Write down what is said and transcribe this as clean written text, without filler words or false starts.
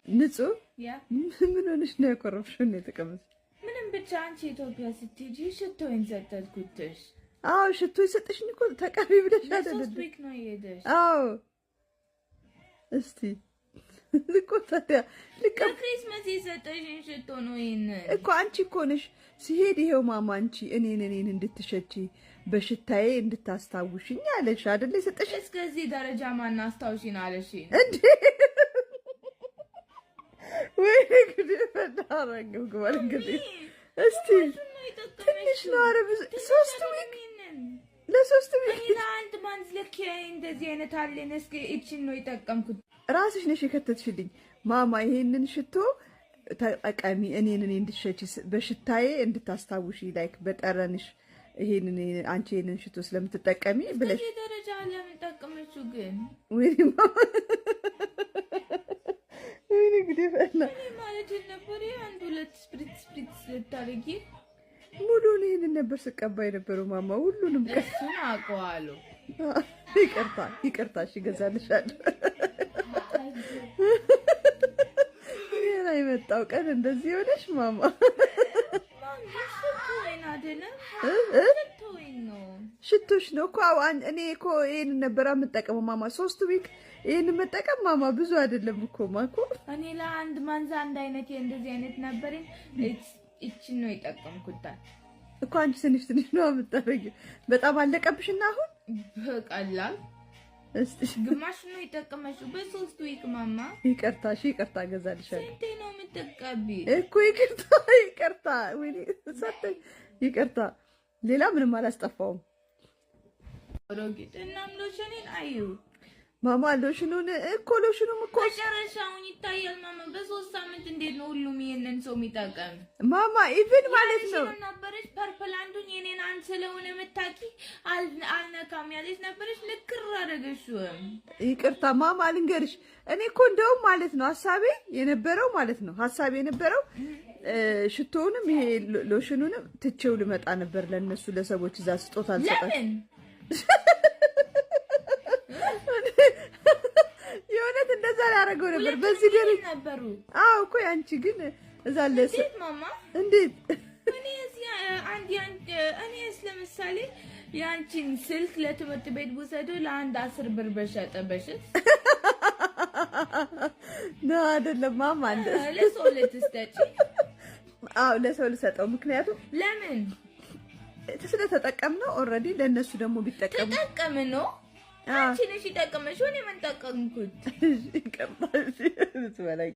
ንጹህ። Yeah. ምን ሆነሽ ነው ያኮረፍሽው? ነው የተቀመጥሽ? ምንም፣ ብቻ አንቺ ኢትዮጵያ ስትሄጂ ሽቶዬን ሰጠትኩትሽ። አዎ፣ ሽቶ የሰጠሽኝ እኮ ተቀቢ ብለሽ አይደል? ለ3 week ነው የሄደሽ። አዎ፣ እስቲ እኮ ታዲያ ልቀ ለ Christmas የሰጠሽኝ ሽቶ ነው ይሄንን። እኮ አንቺ እኮ ነሽ ሲሄድ ይሄው ማማ አንቺ እኔን እንድትሸቺ በሽታዬ እንድታስታውሽኝ አለሽ አይደል የሰጠሽኝ? እስከዚህ ደረጃ ማን አስታውሽኝ አለሽኝ? እንዴ፣ ወይኔ ጉዴ ፈላ። አረግብግባል እንግዲህ እስቲ ትንሽ ነው። ኧረ ብዙ 3 week፣ ለ3 week። እኔ ለአንድ month ልክ እንደዚህ አይነት አለኝ። እስኪ እችን ነው የጠቀምኩት። ራስሽ ነሽ የከተትሽልኝ ማማ። ይሄንን ሽቶ ተጠቀሚ፣ እኔን እንድትሸቺ በሽታዬ እንድታስታውሺ፣ like በጠረንሽ ይሄንን አንቺ ይሄንን ሽቶ ስለምትጠቀሚ ብለሽ። እስከዚህ ደረጃ ለምን ጠቀመችው ግን? ወይኔ ማማ፣ ወይኔ ጉዴ ፈላ። እኔ ማለት ነበር አንድ ሁለት spritz spritz ልታደርጊ። ሙሉን ይሄንን ነበር ስቀባ የነበረው ማማ፣ ሁሉንም ቀን። እሱን አውቀዋለሁ። ይቅርታ ይቅርታ፣ እሺ እገዛልሻለሁ። ገና የመጣው ቀን እንደዚህ ሆነሽ ማማ። ሽቶዬን አይደለም፣ ሽቶዬን ነው። ሽቶሽ ነው እኮ። አዎ፣ እኔ እኮ ይሄንን ነበር የምጠቀመው ማማ። 3 week ይሄንን መጠቀም ማማ ብዙ አይደለም እኮ ማኮ። እኔ ለአንድ month አንድ አይነት እንደዚህ አይነት ነበረኝ። እችን ነው የጠቀምኩት። እኮ አንቺ ትንሽ ትንሽ ነው የምታደርጊው። በጣም አለቀብሽና አሁን በቀላል እስቲ ግማሽ ነው የጠቀመችው በ3 week ማማ። ይቅርታ፣ እሺ ይቅርታ፣ እገዛልሻለሁ። ስንቴ ነው የምትቀቢ? እኮ ይቅርታ ይቅርታ፣ ወይኔ ሰጠኝ፣ ይቅርታ። ሌላ ምንም አላስጠፋውም። ሮጊት እናም ሎሽኔን አዩ። ማማ፣ ሎሽኑን እኮ ሎሽኑም እኮ መጨረሻውን ይታያል ማማ። በ3 ሳምንት እንዴት ነው ሁሉም ይሄንን ሰው የሚጠቀም? ማማ even ማለት ነው ያለሽንም ነበረች purple አንዱን የኔን አንድ ስለሆነ የምታውቂ አልነካም ያለች ነበረች። ልክር አደረገሽው። ይቅርታ ማማ፣ ልንገርሽ፣ እኔ እኮ እንደውም ማለት ነው ሀሳቤ የነበረው ማለት ነው ሀሳቤ የነበረው ሽቶውንም ይሄ ሎሽኑንም ትቼው ልመጣ ነበር ለእነሱ ለሰዎች እዛ ስጦታ አልሰጣቸው። ለምን? የእውነት እንደዛ ላደርገው ነበር በዚህ ደረጃ ነበሩ። አዎ እኮ ያንቺ ግን እዛ ለሰ እንዴት ማማ? እንዴት? እኔ እዚህ አንድ እኔስ ለምሳሌ የአንቺን ስልክ ለትምህርት ቤት ውሰዶ ለአንድ 10 ብር በሸጠ በሽት ነው አይደለም ማማ እንደ ለሰው ልትሰጪ? አዎ፣ ለሰው ልሰጠው፣ ምክንያቱም ለምን? ስለተጠቀምነው already ለእነሱ ደግሞ ቢጠቀሙ። ተጠቀም ነው። አንቺ ነሽ የጠቀመሽው፣ እኔ ምን ጠቀምኩት? ይቅርታ፣ እሺ፣ ብትበላኝ።